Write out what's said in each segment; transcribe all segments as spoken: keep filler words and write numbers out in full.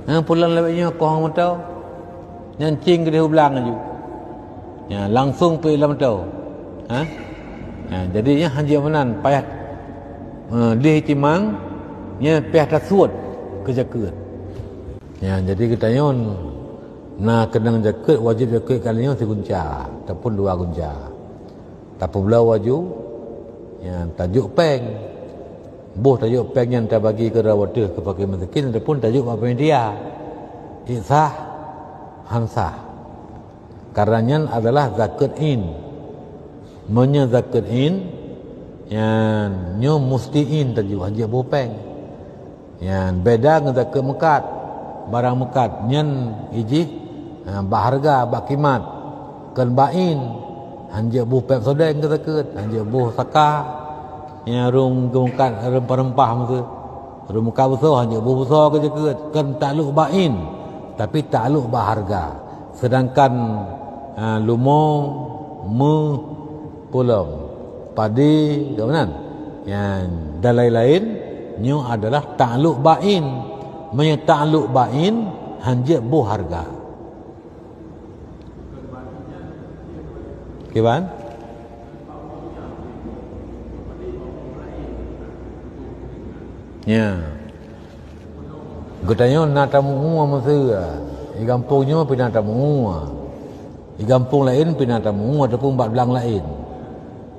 Ha, pulang lewat nyoe koh meuto. Nyan cing keudeh u blang laju. Ya, langsung peuék lam meuto. Ha? Ha, jadi nyan hanjeuet meunan payah, eh, deh timang, nyan payah tasuet keu jakeuet. Ya, jadi geutanyoe na keunong jakeuet, wajéb jakeuet kali nyoe sigunca ataupun dua gunca. Tapeubloe laju, nyan tajok péng. Boh tajok péng nyan tabagi keu droe ateueh keu fakir miskin ataupun tajok bak panitia. Ék sah? Han sah. Karena nyan adalah zakeuet in. Meunyoe zakeuet in, nyan nyoe musti in tajok, hanjeuet boh péng. Nyan beda ngon zakeuet meukat. Barang meukat nyan ijih, ha, bak hareuga, bak kimat. Kon bak in, hanjeuet boh péng sodeng keu zakeuet, hanjeuet boh saka. Nyan rhueng meukat reumpah-reumpah meukeue. Rhueng meukat beusoe, hanjeuet boh beusoe keu zakeuet, kon taklok bak in, tapi taklok bak hareuga. Sedangkan, ha, leumo, meuh, pulom, padé, ka meunan. Nyan, dan laén-laén, nyoe adalah taklok bak in. Meunyoe taklok bak in, hanjeuet boh hareuga. Kiban? Ya. Geutanyoe na tamu'ue meuseu, di gampông nyoe pih na tamu'ue. Di gampông laén pih na tamu'ue ataupun bak blang laén.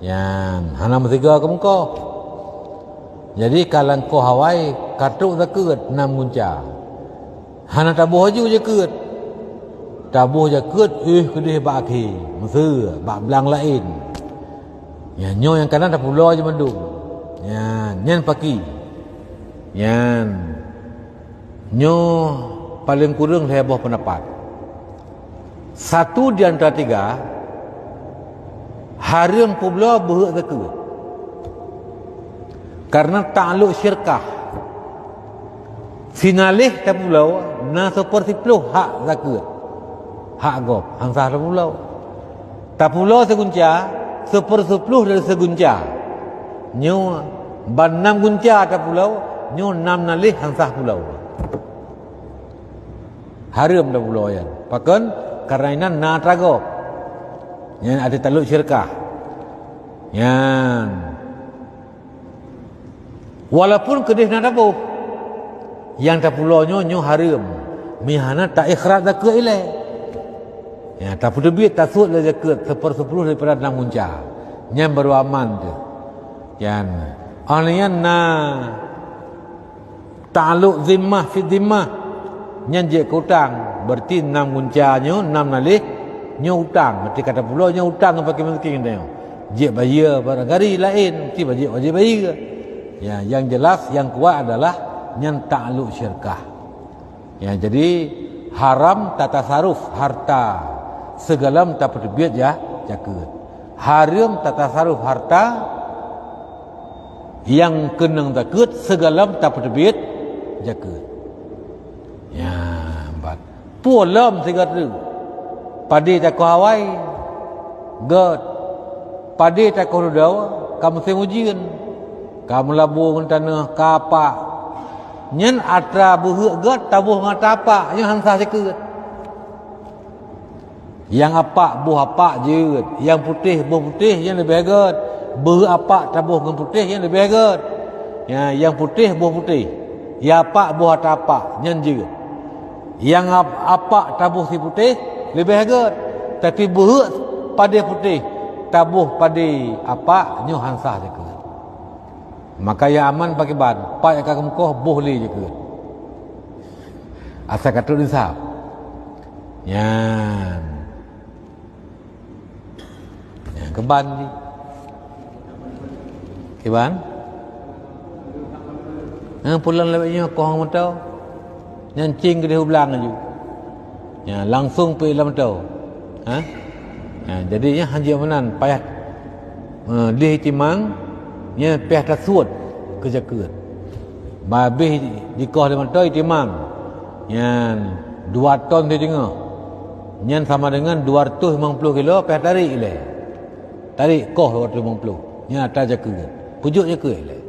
Nyan, hana meusigoe keumeukoh. Jadi, ka lam koh awai, ka trok zakeuet nam gunca. Hana taboh laju jakeuet. Taboh jakeuet, éh, keudeh bak akhé, meuseu, bak blang laén. Nyan, nyoe nyang kana tapulo laju mandum. Nyan, nyan paki. Nyan. Nyoe paleng kureueng lhée boh peundapat. Satu di antara tiga, hareuem peubloe beuheuek zakeuet. Karena taklok syirkah. Sinaleh tapulo na seupeursiplôh hak zakeuet. Hak gob, han sah tapulo. Tapulo sigunca, seupeursiplôh dari sigunca. Nyoe ban nam gunca tapulo, nyoe nam naleh han sah pulo. Hareuem tapulo nyan. Pakon? Karena inan na atra gob. Nyan até taklok syirkah. Nyan. Walaupun keudeh na taboh, nyang tapulo nyoe, nyoe hareuem. Meuhana ta-ikhrat zakeuet ilée. Ya, tapeuteubiet, tasuet lé zakeuet seupeursiplôh daripada nam gunca. Nyan baru aman teuh. Nyan. Óh lheueh nyan na taklok zimmah fi zimmah. Nyan jeuet keu utang. Berarti nam gunca nyoe, nam naleh nyoe utang. Berarti ka tapulo nyoe utang ngon fakir miskin nyoe. Jeuet bayeue barangkali laén, meusti wajéb, wajéb bayeue. Ya, yang jelas, yang kuat adalah nyan taklok syirkah. Ya, jadi haram tatasaruf harta sigohlom tapeuteubiet ja-, jakeuet. Hareuem tatasaruf harta nyang keunong zakeuet sigohlom tapeuteubiet jakeuet. Ya, ban. Peue lom sigoe teuk. Padé takoh awai, göt. Padé takoh dudoe, ka musém ujeuen. Ka meulabô ngon tanoh, ka apak. Nyan atra beuheuek göt taboh ngon atra apak, nyoe han sah jakeuet. Nyang apak boh apak jeuet, nyang putéh boh putéh nyan leubeh göt. Beuheuek apak taboh ngon putéh nyan leubeh göt. Ya, nyang putéh boh putéh, nyang apak boh atra apak nyan jeuet. Nyang ap-, apak taboh si putéh leubeh göt, tapi beuheuek padé putéh taboh padé apak nyoe han sah jakeuet. Maka nyang aman pakriban, pat nyang ka geumeukoh boh lé jakeuet. Asai ka trok nisab. Nyan. Nyan keuban jih. Kiban? Ha, pulang lewat nyoe koh meuto. Nyan cing keudeh u blang laju. Nyan langsung peuék lam meuto. Ha? Ha, jadi nyan hanjeuet meunan payah, eh, deh timang, nyan payah tasuet keu jakeuet. Bah abéh jikoh lam meuto itimang. Nyan dua ton siteungoh. Nyan sama dengan dua ratus limong puluh kilo payah tarék ilée. Tarék koh dua ratus limong puluh. Nyan atra jakeuet. Peujeuet jakeuet ilée.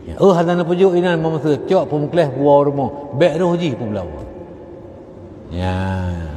Nyan, oh, hana neupeujeuet inan meumeuseue cok peumeukleh buwoe rumoh. Bék roh jih peubloe. Ya.